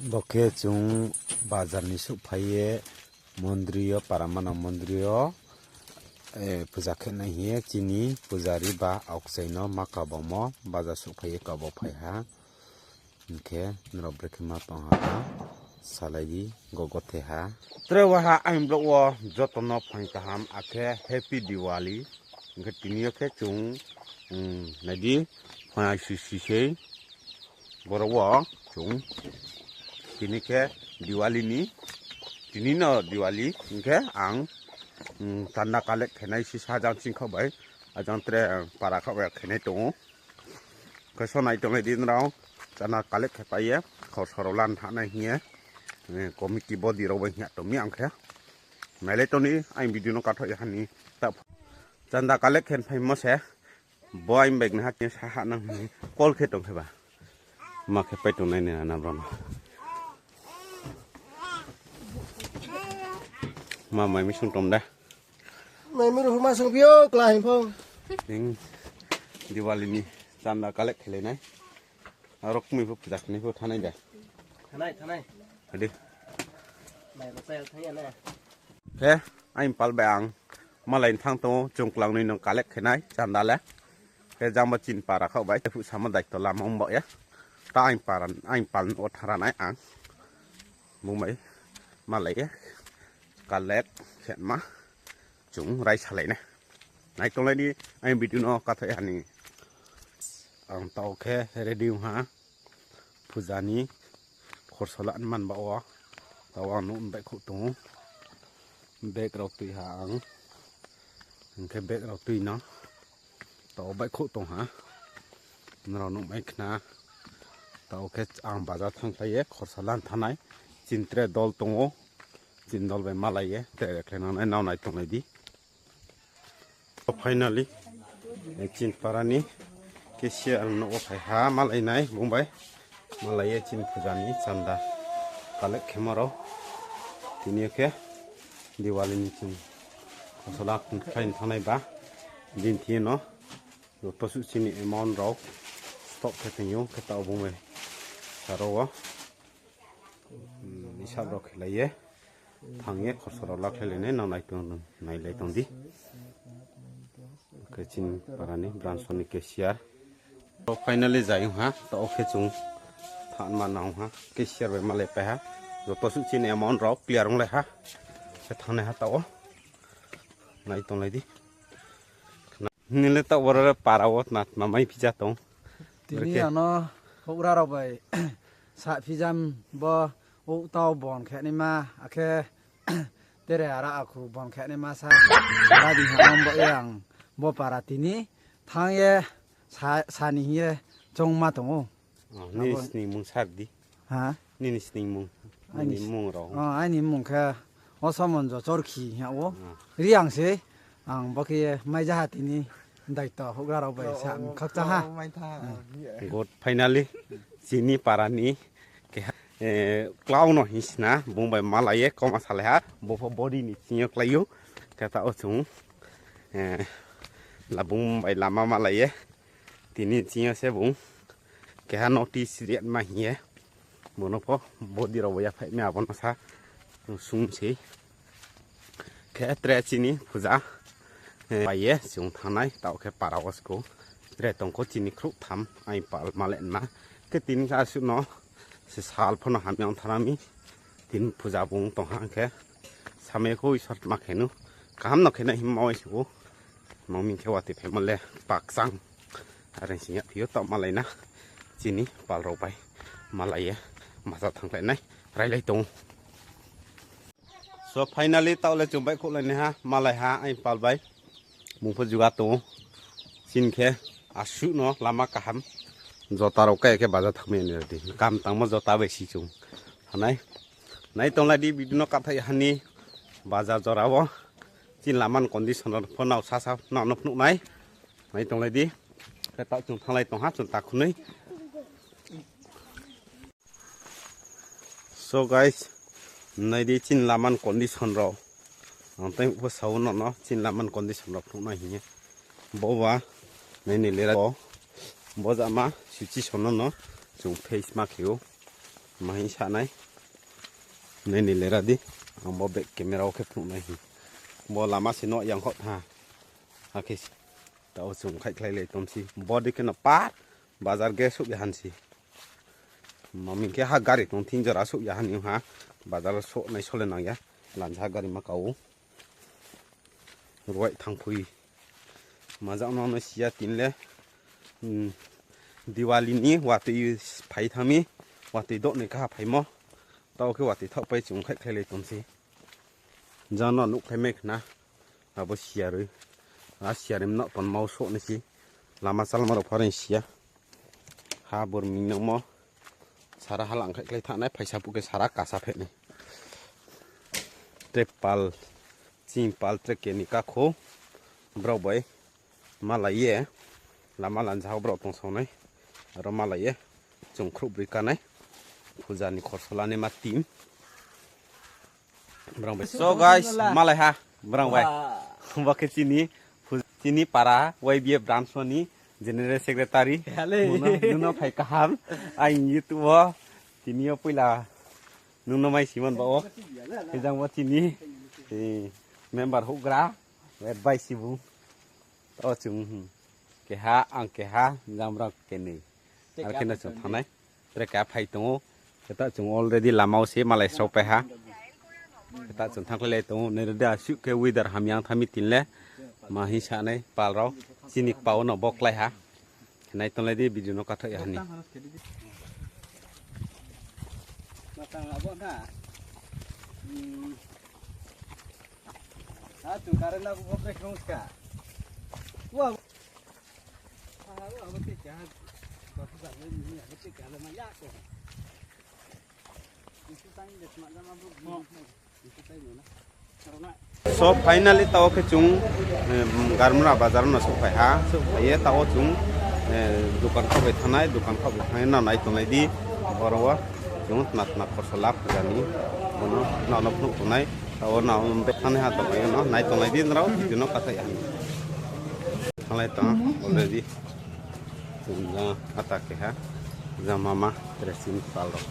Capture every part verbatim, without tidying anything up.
Bo khe chung bazar ni souhphai ye mondri yo, Paramanang mondri yo, eh, puja khe nai hing ye chini pujari ba aokchai no ma kabaomo bazar souhphai ye kabao phai ha. Hing khe nrao brekhe ma tong ha, salai di, gogo the ha. Tre wa ha aini vlog wo joto no phaing kaham akhe Happy Diwali. Hing khe tini yo khe chung, um, nai di, phaing sisi sei. Boro wo chung tini khe Diwali ni, tini no Diwali hing khe ang, um, chanda collect khe nai sisa jang chingkhaoh bai, ajang tre, um, para khaoh bai khe nai tong ou. Khe so nai tonglai di nrao, chanda collect khe pai ye, khorsor rao lan thanng nai hing ye, eh, committee body rao bai hing ya tong mi ang khe. Nailai tong di, aini video no kathoh ya ha ni, ta chanda collect khe phaimo se, bo aini bag ni ha khe sa ha nang hing call khe tong khe ba. Ma khe pai tongnai ni na bro no. Ma mai mi sung tom de. Mai mi ruhma sung phi o, kla hing pho. Ning Diwali ni chanda collect khe lai nai. Aro kmui pho puja khnai pho thanai de. Thanai, thanai. Adi. Mai ro chai thanai na. Khe, aini pal bai ang malai ni thanng tong ou, chung klangnoi no collect khe nai chanda le. Khe jang bo chini para khaoh bai, phuh samo daito lama ong bao ye. Ta aini para, aini pal no thanng ra nai ang. Bung bai malai ye. Collect khe ma. Chung raisalai nai. Nai tonglai di, aini video no kathoh ya ha ni. Ang taoh khe ready ong ha. Puja ni khorsa la man ba wo. Taoh ang nuh baihkhouh tong ou. Bag rao tui ha ang. Hing khe bag rao tui no. Taoh baihkhouh tong ha. Nrao nuhmai khna. Taoh khe ang bazar thanngkhlai ye khorsa lan thanng nai. Chini tre dol tong ou. Chini dol bai malai ye tre khlai nang nai, nrao nai tonglai di. Finally, eh, chini para ni cashier nouh wo phai ha malai nai, bung bai malai ye chini puja ni chanda collect khemo rao. Tini yo khe Diwali ni chung khorsa la khlai ni thanngnai ba, din thi no, joto suh chini amount rao stop khe tong ou, khe taoh bung bai saro wo. Hmm, hisab rao khelai ye. Thanng ye khorsa rao lakhlailai nai, nrao nai tong, nailai tong di. Khe chini para ni branch ni cashier. Finally zai ong ha, taoh khe chung thanng ma nang ha, cashier bai malai pai ha. Joto suh chini amount rao clear onglai ha. Khe thanngnai ha taoh wo. Nai tonglai di. Nini le taoh boro para wo tma tma mai phija tong. Tini ano houhgra rao bai sa phijam bo ouhtau bon khe naima, akhe tere ara akhu bon khe naima sa, sa di ha ang bo ye ang bo para tini thanng ye sa, sa ni hing ye choungma tong ou. Oh, nini sningmung sa di. Ha? Nini sningmung. Nini mung rao. Oh, aini mung khe Osomonjo Chorkhi hing ya ou. Reang se, ang bo khe maijaha tini daito houhgra rao bai sa khakchang ha. Good, finally, chini para ni keha, eh, klau no hing sna, bung bai malai ye, kauma salai ha, bo pho body ni sing yo klái ou, khe taoh wo chung, eh, la bung bai lama malai ye, tini sing yo se bung, keha notice ri ma hing ye, bung no pho body rao bai yaphai mi abo no sa, sung se. Khe tre chini puja, eh, pai ye chung thanngnai, taoh khe para wo sku. Tre tongkho chini khrouhtham, aini pal malai ma. Khe tini khe asuh no, se sal pho no hamya ong thanng mi. Tini puja bung tong ha khe, samai kho Isor ma khe nu. Kaham no khe nai himma oi se ou. Mangmi khe watoi phaimo le pakchang. Are sing ya phi ou taoh malai na. Chini pal rao bai malai ye, masa thannglai nai, railai tong ou. So finally taoh le chung baihkhouhlainaiha, malaiha aini pal bai. Bung pho juga tong ou. Chini khe asuh no lama kaham. Jota rao kai khe baja thanngmai ni rdi. Kam tangmo jota bai si chung. Hanai. Nai tonglai di video no kathaih ha ni baja jora wo. Chini lama ni condition rao pho nrao sasa nrao no phnuh nai. Nai tonglai di. Khe taoh chung thannglai tong ha chung takhunoi. So guys, nai di chini lama ni condition rao. Ang tei pho sao no no chini lama ni condition rao phnuh nai hing ye. Bo ba, nai ni lera bo. Bo jama situation no no chung face ma khe ou. Mahi sa nai. Nai ni lera di. Ang bo back camera wo khe phnuh nai hi. Bo lama se no yang kho tha. Akhe si. Tao chung khaikhlai le tong si. Bo di khe no par. Bazar ge souh ya han si. Mami khe ha gari tong thing jora souh ya han ha. Bazar souh nai sole nang ya. Lansa gari ma kau. Ruai thangphui. Majak no no siya tin le. Hmm. Diwali ni watui phai thang mi. Watui doh ni kaha phaimo. Tao khe watui thaoh pai chung khaikhlai le tong si. Jang no nuhkhlai mai khna. Abo siya roi. A siya roi mno ton mau souh ni si. Lama salma rao phareng siya. Ha bor ming nangmo. Sara hala ang khaikhlai thanai phaisa phuh khe sara kasa phe nai. Tre pal, ching pal tre keni kakho. Brao bai malai ye. Lama lansa brao tong saonai. Aro malai ye. Chung khruh broi kanai. Puja ni khorsola ni ma team. Brang bai. So guys, malai ha, brang bai. Bo khe chini, chini para Y B F branch ni general secretary. Nuno phai kaham. Aini YouTube wo, tini yo poila nuno mai simon ba o. Hijang bo chini, eh, member houhgra, advice bu. Tao chung, hmm. Keha, ang keha, jang brang kenoi. Ar khe no chung thanai. Tre keha phai tong ou. Khe ta chung already lama wo se malai srao pai ha. Khe ta chung thangkhlai lai tong ou. Nai rodi asuh khe weather hamyang thami tin le. Ma hing sa nai pal rao. Chini kpa wo no bo klái ha. Nai tonglai di video no kathaoh ya ha ni. So finally tao khe chung, eh, Garmura bazar no souhphai ha, souhphai ye tao chung, eh, dukan khaoh bai thanai, dukan khaoh bai thanai no nai tonglai di, boro wo chung tna tna khorsola phuja ni, bono nrao no phnuh tongnai, tao nrao no thanai ha tongmai yo no nai tonglai di nrao, video no kathaoh ya ha ni. Thanglai tong already. Chung jang ata keha, jang mama, dressing pal rao.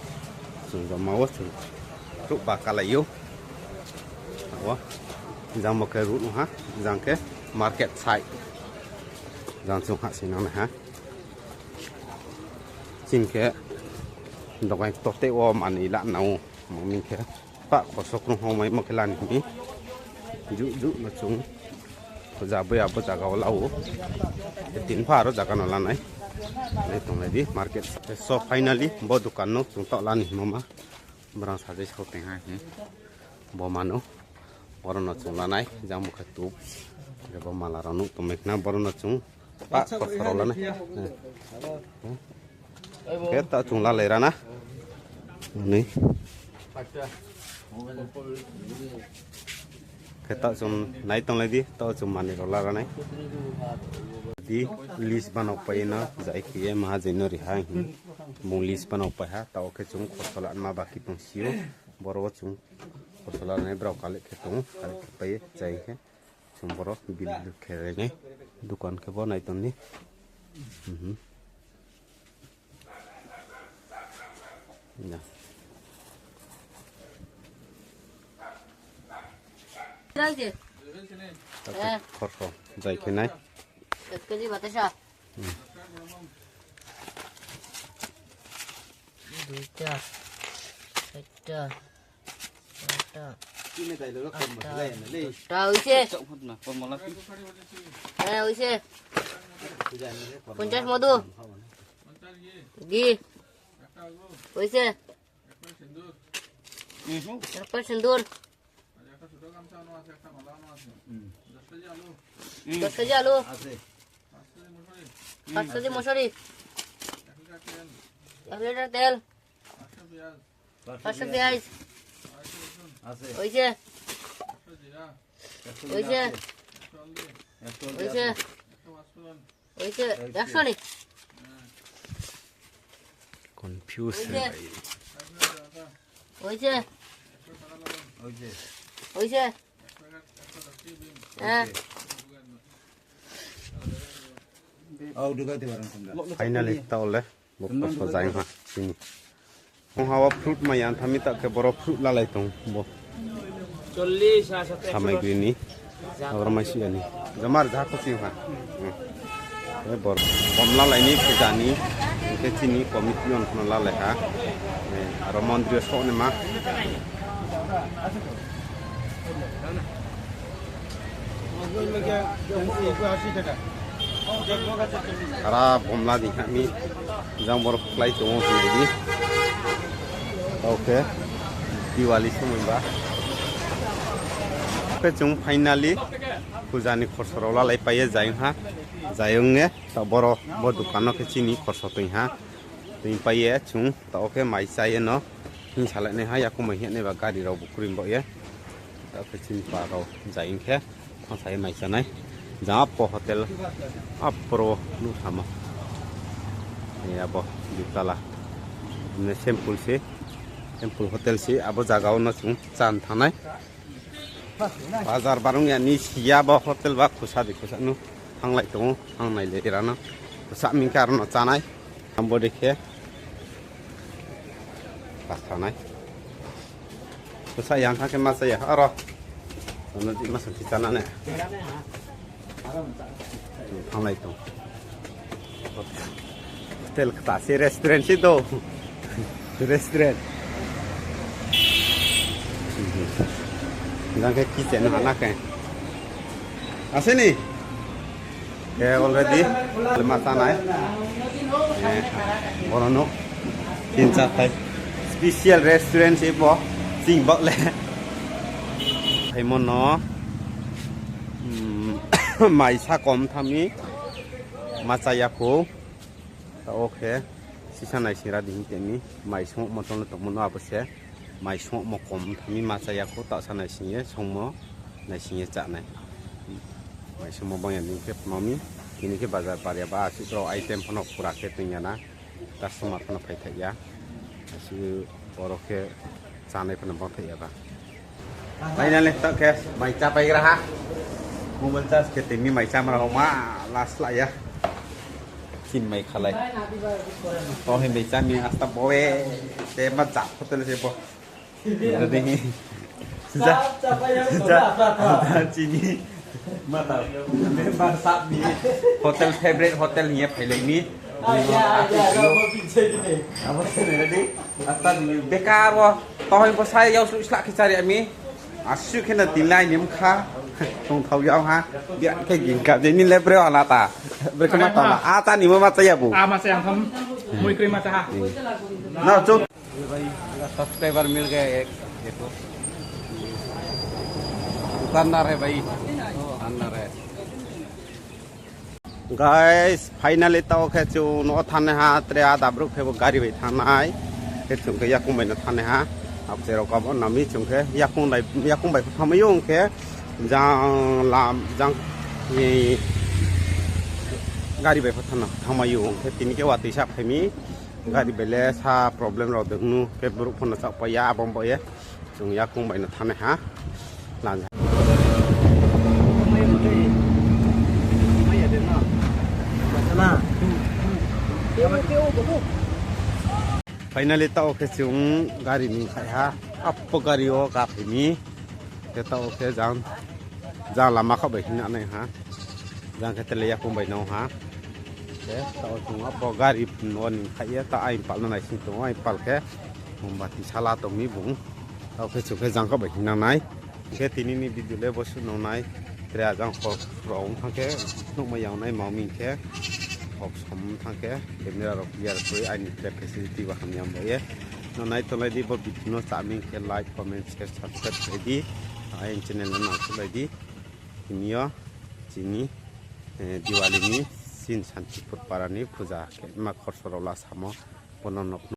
Chung jang ma wo chung, chung ba kalai ou. Abo, jang bo khe road ha, jang khe market side. Jang chung ha sinang nai ha. Chini khe dokai tote wo manoi la nang ou, mami khe. Pah, khosok rung hong mai mo khe lani hing. Ju, ju no chung. Khuja boi abo jaga wo la ou. Tin pha aro jaga no lanai. Nai tonglai di market. So finally, bo dukan no chung taoh lani hingmo ma. Brang sajai sao teng ha hing. Bo mano. Boro no chung lanai. Jang bo khe tup. Bo mala rao nuh tongmai khna. Boro no chung. Pah, khosok rao lanai. Khe ta chung lalai ra na. Ni. Khe ta chung nai tonglai di, ta chung manoi rao la ra nai. Di list banao pai no, jai khe ye maha jai no ri ha hing. Bung list banao pai ha, tao khe chung khosok la ma baki tong si ou. Boro wo chung khosok la nai brao collect khe tong ou, collect khe pai ye, jai khe. Chung boro bill khe ri nai. Dukan khe bo nai tong ni. Mhm. Ya. Khorso, jai khe nai. এক কেজি বাতাসা। হুম। দুইটা, চারটা, ছয়টা, আটটা, দশটা হইছে। হ্যাঁ, হইছে। পঞ্চাশ মধু। ঘি। হইছে। এক প্যাকেট সিন্দুর। দশ কেজি আলু। পাঁচ কেজি মসুরি। এক লিটার তেল। পাঁচশো পেঁয়াজ। হইছে। হইছে। হইছে। হইছে। একশো নি। Confuse হইছে। হইছে। হইছে। হ্যাঁ। Finally, taoh le. Bo khosok jai ha, chini. Ong ha wo fruit mai yang tha mi, taoh khe boro fruit lalai tong bo. Samai gri ni. Aboro mai si ya ni. Jamar ja kho ching ha. Hmm. E bor-, bom lalai ni puja ni. Khe chini committee on khno lalai ha. E, aro mondri yo soh ni ma. Ara bomla di ha mi, jang bor klái tong ou hing di. Taoh khe Diwali somoi ba. Khe chung finally puja ni khorso rao lalai pai ye zayong ha, zayong ye, taoh boro bo dukan no khe chini khorso toing ha, toing pai ye chung taoh khe mai chá ye no hing salai nai ha, yakoung mai hing nai ba gari rao bo kroi bo ye. Taoh khe chini pa rao zayong khe, thanng sa ye mai chá nai. Jang apo hotel, apro nuh samo. E abo, dutala. Mne Simple se, Simple Hotel se, abo zaga wo no chung chá ni thanng nai. Bazar barung ya ni si ya bo hotel ba khusa di khusa no. Thannglai tong ou, thanngnai le rano. Khusa mi khe aro no chá nai. Abo dei khe. Kasa nai. Khusa yang thanng khe ma chá ya, aro. Ano di ma song khe chá na ne. Thannglai tong. Hotel kta se, restaurant se do. Restaurant. Jang khe kitchen ha na khe. Ase ni? Khe already ma chá nai. E, boro no tin char thai. Special restaurant se bo. Ching baoh le. Phaimo no, mm, mai sa kom tha mi. Ma chá ya khou. Taoh khe sisa naising ra di hing tei mi, mai songmo tong le tongmo no abo se, mai songmo kom tha mi ma chá ya khou, taoh sa naising ye songmo, naising ye chá nai. Mai songmo bang ya ni khe pma mi, tini khe bazar bar ya ba, asuh rao item phano pura khe toing ya na, customer phano phaithai ya, asuh oro khe chánai phano bangthai ya ba. Finally, taoh khe mai chá pai gra ha. Mobile charge khe tini mai chá mara homa last la ya. Chin mai khalai. To hing bai chá mi asta boe. Te ma ja hotel se bo. Jadi, ja, ja, ja, chini. Ma ta, member sahab ni hotel, favorite hotel hing ye phailai mi. Abo se nai di. Asta ni bekar wo. Tohoi bo sai yau slu sla khe chari ami. Asuh khe na tinlai ni mkha. Tongthao yau ha. Bia khe gingka je ni le bre ala ta. Bre khe ma ta la. A ta ni mo ma cha ya bu. A ma cha yang tham. Mui kroi ma cha ha. Na chung. भाई, मेरा सब्सक्राइबर मिल गया एक, देखो। दुकानदार है भाई, दुकानदार है। Guys, finally taoh khe chung no thanngnai ha, tre ada brouh khe bo gari bai thanngnai. Khe chung khe yakoung bai no thanngnai ha. Abo je rao kabo nami chung khe yakoung bai, yakoung bai pho thanngmai ou khe jang lam, jang, e, gari bai pho thanng, thanngmai ou khe tini khe watoi sa phai mi. Gari bai le sa problem rao de hnu khe brouh pho no chaohpai ya, abo bo ye. Chung yakoung bai no thanngnai ha. Lanja. Finally taoh khe chung gari ni khai ha. Apo gari wo kaphai mi. Khe taoh khe jang, jang lama khaoh bai hing nai ha. Jang khe tele yakoung bai no ha. Khe taoh chung apo gari no ni khai ye, taoh aini pal no naising tong ou, aini pal khe mombati sala tong mi bung. Taoh khe chung khe jang khaoh bai hing nai. Khe tini ni video le bo suh no nai. Tre ajang kho rao ong thanng khe, nuhmai yang nai ma mi khe, kok som thanng khe, camera rao clear kroi, aini tre facility ba hamya bo ye. No nai tonglai di bo video no chá mi khe like, comment, share, subscribe khe di. Aini channel no nangkhuhlai di. Tini yo chini, e, Diwali ni chini Santipur para ni puja khe ma khorso rao la samo. Bo no nok